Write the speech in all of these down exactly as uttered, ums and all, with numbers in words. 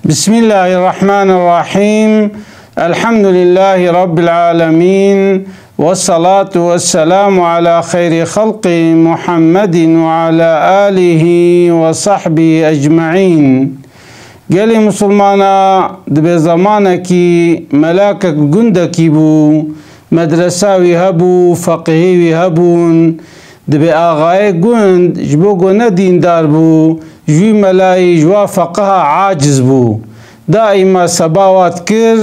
Bismillahirrahmanirrahim. Elhamdülillahi Rabbil alemin. Ve salatu ve selamu ala hayri halqi Muhammedin ve ala alihi ve sahbihi ecmaîn. Gelê Musulmana, dibe zamanekî melakek gundekî bû, medresa wî hebû, feqihê wî hebûn. Dibe axayê gund ji bo ku ne dîndar bû, ji wî melayî, ji wa feqiha aciz bû. Daîma seba wa dikir,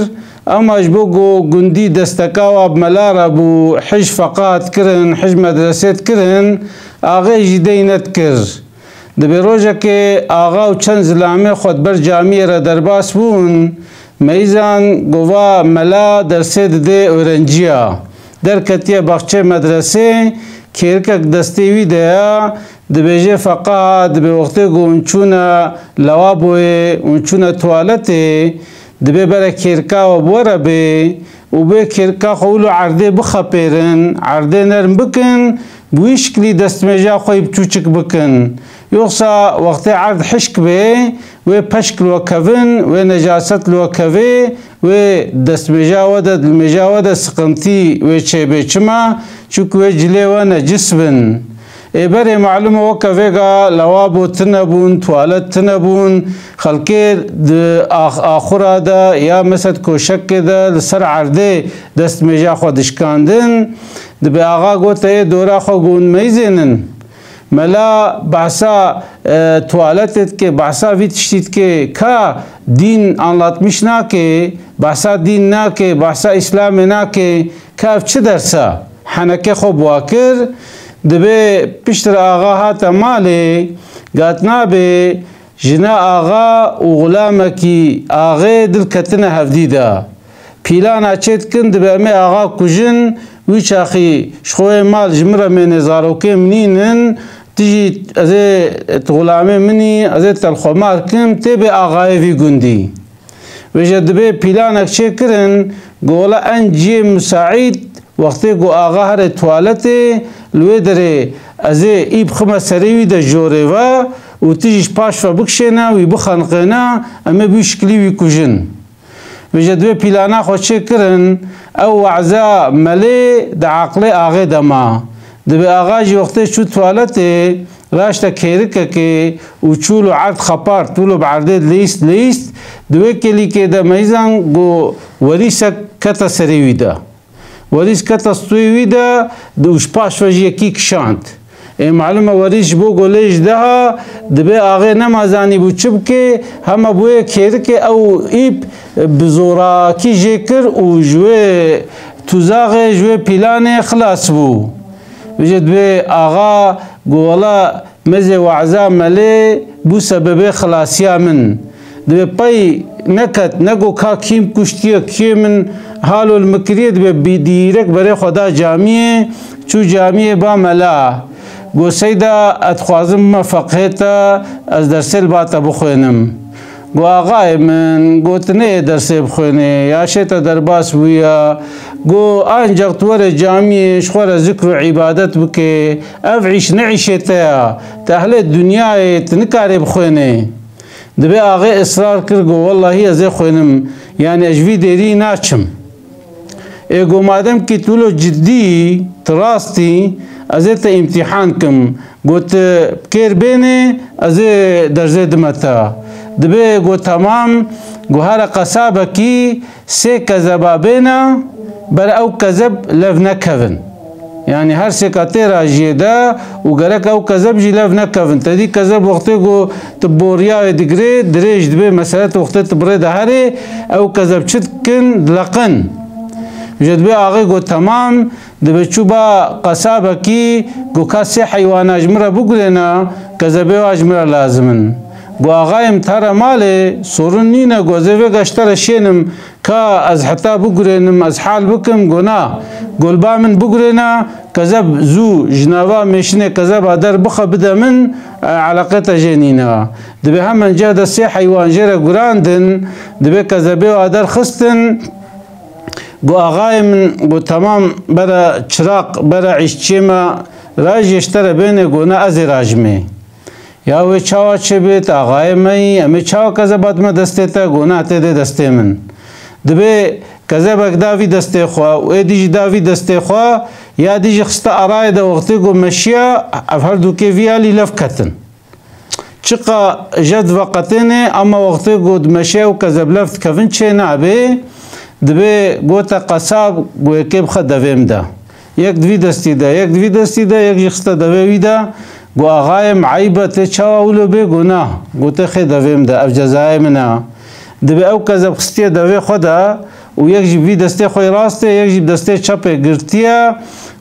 ema ji bo ku gundî desteka wa bi mela re bû, hij feqiha dikirin, hij medresê dikirin, axê jî dey nedikir. Dibe rojekê axa û çend zilamê xwe di ber camiyê re derbas bûn, meyzan gova mela dersê dide öğrenciya. Derketiye baxçê medresê, kêrikek destê wî de ya, dibêje feqiha, dibe wextê ku hûn çûne lewaboyê, hûn çûne tuwaletê, dibe bere kêrika we bi we re bê û bê kêrika xwe wilo erdê bixepêrin, erdê nerm bikin, bi wî şiklî destmêja xwe yî bi çûçik bikin. Yoxsa wextê erd hişk bê, wê peşk li we kevin, wê necaset li we kevê, wê destmêja we de, dilmêja we de siqintî wê çêbê. Çima? Çunku wê cilê we necis bin. Ê berê malum e, weke vêga lewabo tune bûn, tuwalet tune bûn. Xelkê di ax-, axura de ya mesed koşekê de li ser erdê destmêja xwe dişkandin. Dibe axa gote, ê dora xwe gon meyzênin. Mela behsa, e, tuwaletê dike, behsa vî tiştî dike, ka dîn anlatmiş nake, behsa dîn nake, behsa Îslamê nake, ka ev çi dersa? Heneke xwe bi wa kir, dibe piştre axa hate malê, got nabê, jina axa û xulamekî axê dil ketine hevdî de. Pîlana çê dikin, dibe em ê axa kujin, wî çaxî ji xwe yê mal ji min re mêne, zarokê min nînin, tu jî ez ê, tu xulamê min î, ez ê te li xwe mar kim, tê bê axayê vî gundî. Vêje dibe pîlanek çê kirin, got wela en cihê musaîd, wextê ku axa here tuwaletê, li wê derê ez ê î bixime serê wî de jorê ve û tu jî ji paş ve bikişêne, wî bixeniqêne, em ê bi wî şiklî wî kujin. Vêje dibe pîlana xwe çê kirin, ew weza melê di aqilê axê de ma. Dibe axa jî wextê çû tuwaletê, raşte kêrikekê û çû lo erd xepart, wilo bi erdê dileyîst, dileyîst, di wê kêlîkê de meyzan got werîsek kete serê wî de. Werîs kete stûyê wî de, û ji paş ve jî yekî kişand. Ê malum e, werîs ji bo golê ji deha dibe axê nema zanîbû çi bike, hema bûye kêrikê ew îp bi zorakî jê kir û ji wê tuzaxê, ji wê pîlanê xilas bû. Vêje dibe axa got wela mezê weza melê bû sebebê xilasiya min. Dibe pey neket, ne got ka kîm kuştiye, kî min halo li min kiriye, dibe bi dîrek berê xwe da camiyê, çû camiyê ba mela. Got seyda, ez dixwazim bime feqihê te, ez dersê li ba te bixwênim. Got axayê min, got tu neyê dersê bixwênê, ya şê te derbas bûya. Got ancaq tu were camiyê, ji xwe re zikr û îbadet bike. Ev îş ne îşê te ya. Tu ehlê dinyayê, tu nikarê bixwênê. Dibe axê israr kir, got wellahî ez ê xwênim. Yanî ez ji vî dêrî naçim. Ê got madem kî tu lo cidî, tu rast î, ez ê te îmtîhan kim. Got kêr bênê, ez ê derzê dime te. Dibe got temam, got here qesabekî sê kezeba bêne, ber ew kezeb lev nekevin. Yanî her sêka tê rajiyê de û gerek ew kezeb jî lev nekevin. Te dî kezeb wextê ku tu boriyayê digirê, dirêj dibe, mesele tu wextê tu bi rê de herê, ew kezeb çi dikin, dileqin. Ji dibe axê got temam, dibe çû ba qesabekî, got ka sê heywana ji min re bigurêne, kezebê wa ji min re lazim in. Got axayê min, tu here malê, sorun nîne, got ez ê vêga ji te re şênim, ka ez heta bigurênim, ez hal bikim, got na. Got li ba min bigurêne, kezeb zû ji nava mêşinê kezeba der bixe bide min, e, eleqê te jê nîne. Dibe hemen cih de sê heywan jê re gurandin, dibe kezebê wa derxistin. Got axayê min, got temam, bere çiraq, bere îşçiyê me, rajê ji te re bênê, got na ez ê rajimê. Ya wê çawa çêbê, tu axayê me yî, em ê çawa kezeba dime destê te? Go na, tê dê destê min. Dibê kezebek da vî destê xwe û ê dî jî da vî destê xwe, ya dî jî xiste arayê de, wextê ku meşiya, ev her dûkê vî alî lev ketin. Çiqa jed veqetêne, ama wextê ku dimeşe û kezeb lev dikevin çê nabê, dibê gote qesab, go yekê bixe devê min de. Yek di vî destî de, yek di vî destî de, yek jî xiste devê wî de. Go axayê min, eyb e, tê çawa wilo bê? Go na. Go tê xê devê min de, ev cezayê min e. Dibê ew kezeb xistiye devê xwe de û yek jî bi vî destê xwe yê rastê, yek jî bi destê çepê girtiye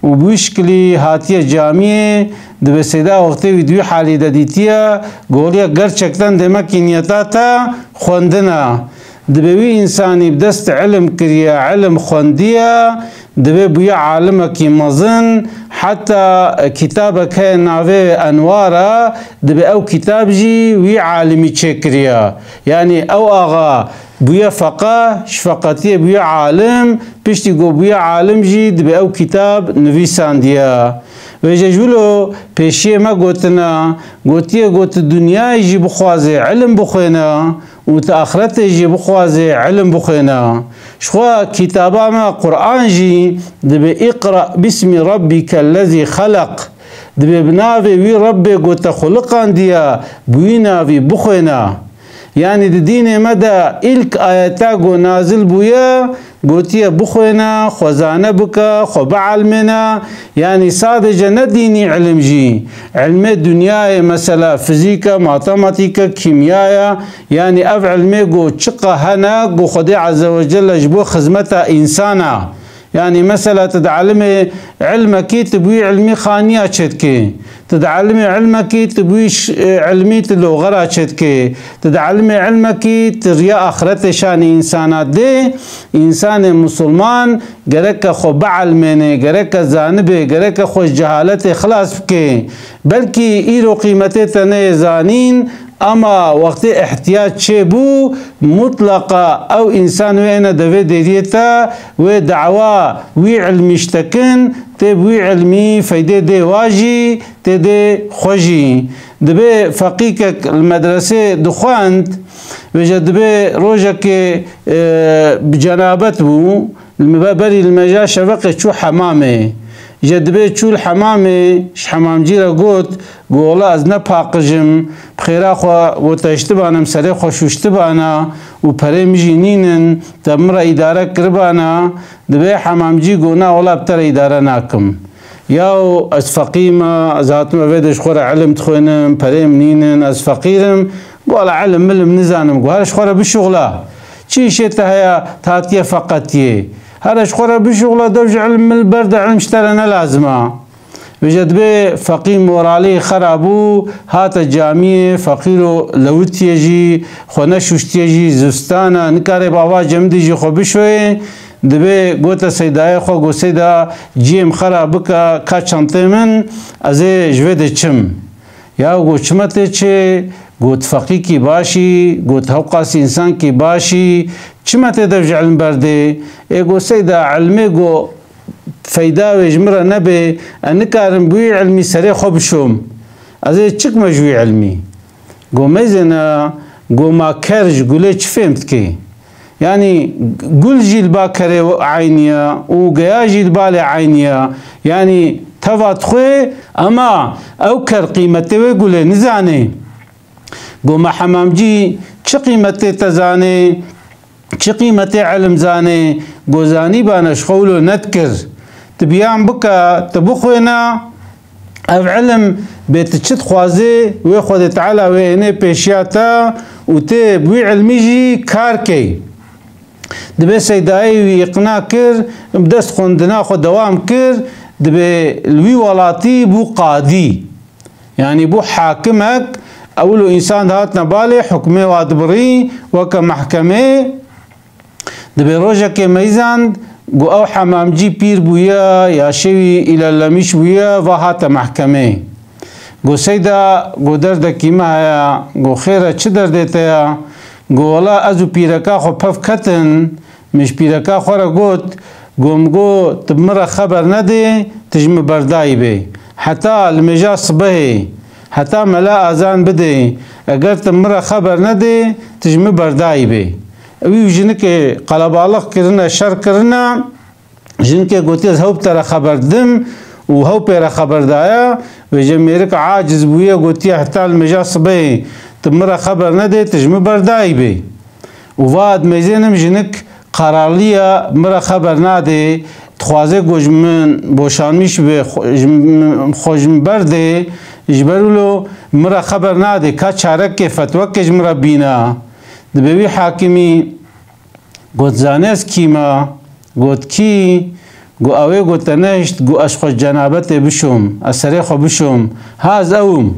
û bi wî şikilî hatiye camiyê. Dibê Seyda wextê wî di wî halî de dîtiye, go holiye gerçekten demekî niyeta te xwendin e. Dibê wî însanî bi dest ilim kiriye, ilim xwendiye, dibê bûye alimekî mezin, heta kitabek heye navê Enwar e, dibê ew kitab jî wî alimî çêkiriye. Yanî ew axa bûye feqe, ji feqetiyê bûye alim, piştî ku bûye alim jî dibê ew kitab nivîsandiye. Vêje ji wilo pêşiyê me gotine, gotiye, got, tu dinyayê jî bixwazê, ilim bixwêne û tu axretê jî bixwazê, ilim bixwêne. Ji xwe kitaba me Quran jî dibê "Îqra bismî rabbîkellezî xeleq", dibê bi navê wî Rebbê ku te xuliqandiye, bi wî navî bixwêne. Yanî di dînê me de îlk ayeta ku nazil bûye, gotiye bixwêne, xwe zane bike, xwe bielmêne. Yanî sadece ne dînî ilim jî, ilmê dinyayê, mesela fizîk e, matematîk e, kîmya ye. Yanî ev ilmê ku çiqa hene, ku Xwedê Azze ve Celle ji bo xizmeta însan e. Yanî mesela tu dielimê ilmekî, tu bi wî ilmî xaniya çêdikê. Tu dielimê ilmekî, tu bi wî ş-, e, ilmî tu loxera çêdikê. Tu dielimê ilmekî, tu riya axretê şanê însana dê. Însanê misilman gereke xwe bielmênê, gereke zanibê, gereke xwe ji cehaletê xilas bikê. Belkî îro qîmetê te neyê zanîn, ama wextê ihtiyac çêbû, mutlaqa ew însan wê hene devê dêriyê te, wê dawa wî ilmî ji te kin, tê bi wî ilmî feydê dê wa jî, tê dê xwe jî. Dibê feqîkek li medresê dixwend, vêje dibê rojekê, e, bi cenabet bû, li me-, berî li meja şeveqê çû hemamê. Je dibê çû li hemamê, ji hemamcî re got, got, "Wela ez ne paqij im, bi xêra xwe, got, te hiştibane, em serê xwe şûştibane û perê min jî nînin, te min re îdare kiribane." Dibê hemamcî got, "Na, wela bi te re îdare nakim. Yaw ez feqî me, ez hatime vê de ji xwe re ilim dixwînim, perê min nînin, ez feqîr im." Got, "Wela ilim milim nizanim." Got, "Here ji xwe re bişuxla. Çi îşê te heye, tu hatiye feqetiyê? Here ji xwe re bişuxla, dev ji ilim mil berde, ilim ji te re ne lazim e." Vêje dibê feqî moralê xera bû, hate camiyê, feqîro lewitiye jî, xwe neşuştiye jî, zivstan e, nikare bi ava cemidî jî xwe bişoyê. Dibê gote Seydayê xwe, got, "Seyda, ciyê min xera bike, ka çentê min, ez ê ji vê de çim." Ya got, "Çima tê çê?" Got, "Feqîkî başî." Got, "Hewqasî însankî başî, çima tê dev ji ilm berdê?" Ê got, "Seyda, ilmê got feyda wê ji min re nebê, ez nikarim bi wî ilmî serê xwe bişom. Ez ê çikme ji wî ilmî?" Got, "Meyzêne, got, ma ker ji gulê çi fêm dike? Yanî gul jî li ba kerê eynî ye û geya jî li ba lê eynî ye. Yanî teva dixwê, ema ew ker qîmetê wê gulê nizanê." Got, "Me hemamcî çi qîmetê te zanê, çi qîmetê ilim zanê?" Got, "Zanîbane, ji xwe wilo nedikir. Tu biyan bike, tu bixwêne, ev ilim bê tu çi dixwazê, wê Xwedê Teala wê ênê pêşiya te û tê bi wî ilmî jî kar key." Dibê Seydayê wî îqna kir, bi dest xwendina xwe dewam kir, dibê li wî welatî bû qadî. Yanî bû hakimek, ewil û însan dihatine balê, hukmê wa dibirî weke mehkemê. Dibê rojekê meyzand, got, "Ew hemamcî pîr bûye, ya şêwî îlerlemîş bûye, va hate mehkemê." Got, "Seyda, got, derdekî me heye." Got, "Xêr e, çi derdê te ye?" Got, "Wela ez û pîreka xwe pev ketin, min ji pîreka xwe re got, got, min got, 'Tu bi min re xeber nedê, tu ji min berdayî bê.' Heta li mêja sibehê, heta mela azan bidê, eger tu min re xeber nedê, tu ji min berdayî bê. Wî û jinikê qelebalix kirine, şer kirine, jinikê gotiye, ez hew bi te re xeber didim û hew pê re xeber daye, vêje mêrik aciz bûye, gotiye, heta li mêja sibehê tu min re xeber nedê, tu ji min berdayî bê. Û va dimeyzênim jinik qararliya min re xeber nadê, dixwaze ku ji min boşanmîş be, xwe ji min, xwe ji min berdê, ji ber wilo min re xeber nadê, ka çarekê fetwekê ji min re bîna. Dibê wî hakimî got, zanê ez kî me? Got, kî? Got, ew ê got te nehişt, got, ez xwe ji cenabetê bişom, ez serê xwe bişom. Ha, ez ew im.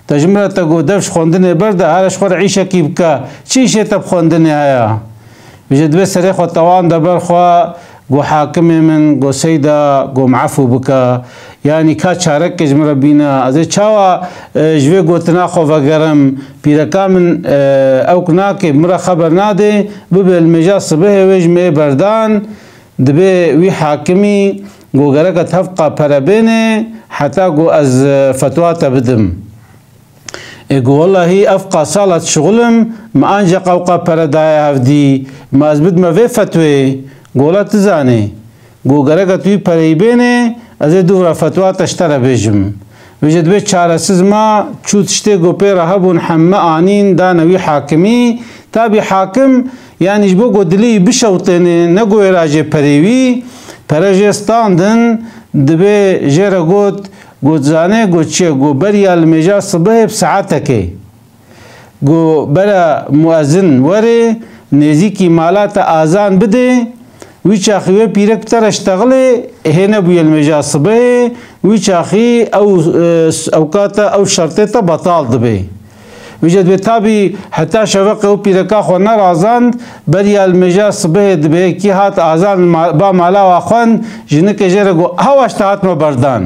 Te ji min re te got, dev ji xwendinê berde, here ji xwe re îşekî bike. Çi îşê te bi xwendinê heye? Vêje dibê serê xwe tewan de ber xwe, got, hakimê min, got, seyda, got, min efû bike. Yanî ka çarekê ji min re bîne. Ez ê çawa, e, ji vê gotina xwe vegerim? Pîreka min, e, ewk nake, min re xeber nade, bibe li mêja sibehê wê ji me berdan. Dibê wî hakimî got, gerek e tu hevqa pere bêne, heta got ez, e, fetwa te bidim. Ê got, wellahî ev qa sala dişixulim, min ancaq ew qa pere daye hevdî, ma ez bidime vê fetwê? Got, wela tu zanê. Got, gerek e tu wî pereyî bêne, ez ê dûv re fetwa te ji te re bêjim. Vêje dibê çaresiz ma, çû tiştê ku pê re hebûn hemme anîn dane wî hakimî. Tabî hakim, yanî ji bo ku dilê wî bişewtêne, ne ku wê rajê perê wî, pere jê standin, dibê jê re got, got, zanê, got, çi ye? Got, beriya li mêja sibehê bi saetekê. Got, bere muezin were, nêzîkî mala te azan bide, wî çaxî wê pîrek bi te re ştexilê, hê nebûye li mêja sibehê, wî çaxî ew, e, ewka te, ew şertê te betal dibe. Vêje dibê tabî heta şeveqê ew pîreka xwe nerazand, beriya li mêja sibehê dibê kî hat azan ma-, ba mala wa xwend, jinikê jê re got, hewa ji te hatime berdan.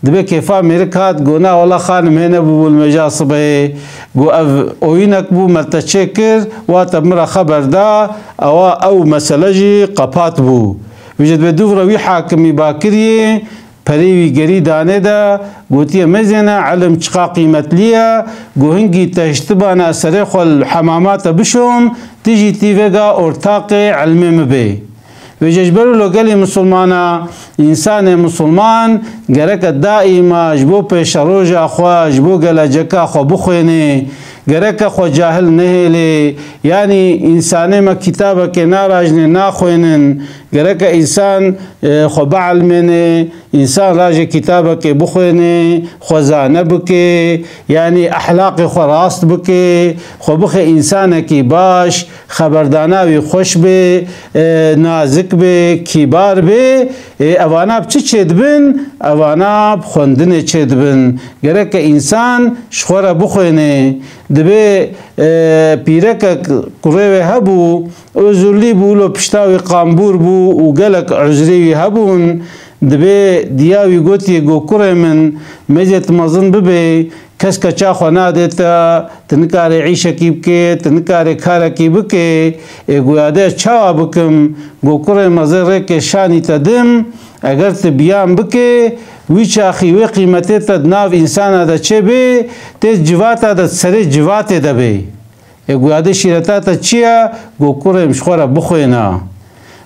Dibê kêfa mêrik hat, got, na wela xanim, hê nebûbû li mêja sibehê. Got, ev oyînek bû, me li te çêkir, wa te min re xeber da, ewa ew mesele jî qepat bû. Vêje dibê dûv re wî hakimî ba kiriye, perê wî gerî danê de, gotiye, mezêne, ilim çiqa qîmetlî ye, got, hingî te hiştibana serê xwe li hemama te bişom, tu jî tî vêga ortaqê ilmê min bê. Vêje ji ber wilo gelê misilmana, însanê misilman gereke daîma ji bo pêşeroja xwe, ji bo geleceka xwe bixwêne, gereke xwe cahil nehêlê. Yanî însanê me kitabekê narajne, naxwênin. Gereke însan, e, xwe bielmêne, însan rajê kitabekê bixwêne, xwe zane bike, yanî ehlaqê xwe rast bike, xwe bixe însanekî baş, xeberdana wî xweş bê, e, nazik bê, kîbar bê, e, evana bi çi çêdibin? Evana bi xwendinê çêdibin. Gereke însan ji xwe re bixwêne. Dibê, e, pîrekek kurê wê hebû, ozurlî bû, wilo pişta wî qambûr bû û gelek uzrê wî hebûn. Dibê diya wî gotiye, got, kurê min, mêzê tu mezin bibê, kes keça xwe nade te, tu nikarê îşekî bikê, tu nikarê karekî bikê. Ê, goya de ez çawa bikim? Got, kurê, mezê rêkê şanî te dim, eger tu biyan bikê, wî çaxî wê qîmetê te di nav însana de çêbê, tê civata de, serê civatê de bê. Ê, goya de şîreta te çi ye? Got, kurê min, ji xwe re bixwêne.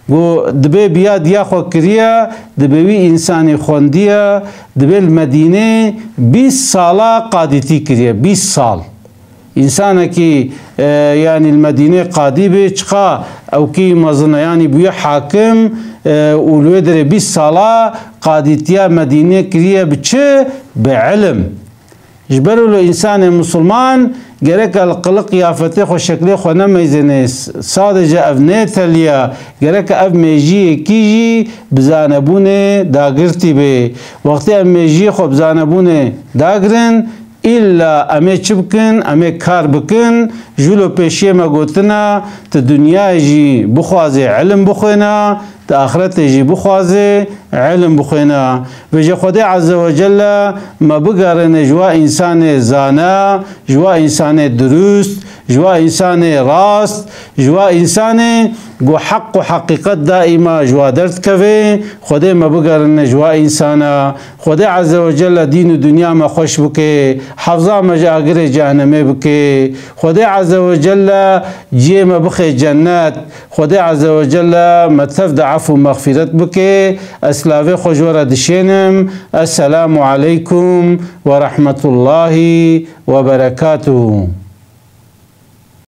Got, dibê biya diya xwe kiriye, dibê wî însanî xwendiye, dibê li Medînê bîst sala qadîtî kiriye, bîst sal. Însanekî, e, yanî li Medînê qadî bê, çiqa ewkî mezin e, yanî bûye hakim, e, û li wê derê bîst sala qadîtiya Medînê kiriye bi çi? Bi ilim. Ji ber wilo însanê misilman gereke li qilik qiyafetê xwe, şeklê xwe nemeyzêne. S-, sadece ev nê teliya. Gereke ev mêjiyekî jî bi zanebûnê dagirtî bê. Wextê em mêjiyê xwe bi zanebûnê dagirin, îlla em ê çi bikin? Em ê kar bikin. Ji wilo pêşiyê me gotina, tu dinyayê jî bixwazê, ilim bixwêne, tu axretê jî bixwazê, ilim bixwêne. Vêje Xwedê Azze ve Celle me bigerîne ji wa însanê zane, ji wa însanê dirust, ji wa însanê rast, ji wa însanê ku heq û heqîqet daîma ji wa derdikeve. Xwedê me bigerine ji wa însana. Xwedê Azze ve Celle dîn û dinya me xweş bike, hefza me ji agirê cehennemê bike. Xwedê Azze ve Celle ciyê me bixe cennet. Xwedê Azze ve Celle me tev de efû mexfîret bike. Ez silavê xwe ji we re dişênim. Esselamu aleykum ve rahmetullahi ve berekatuhu.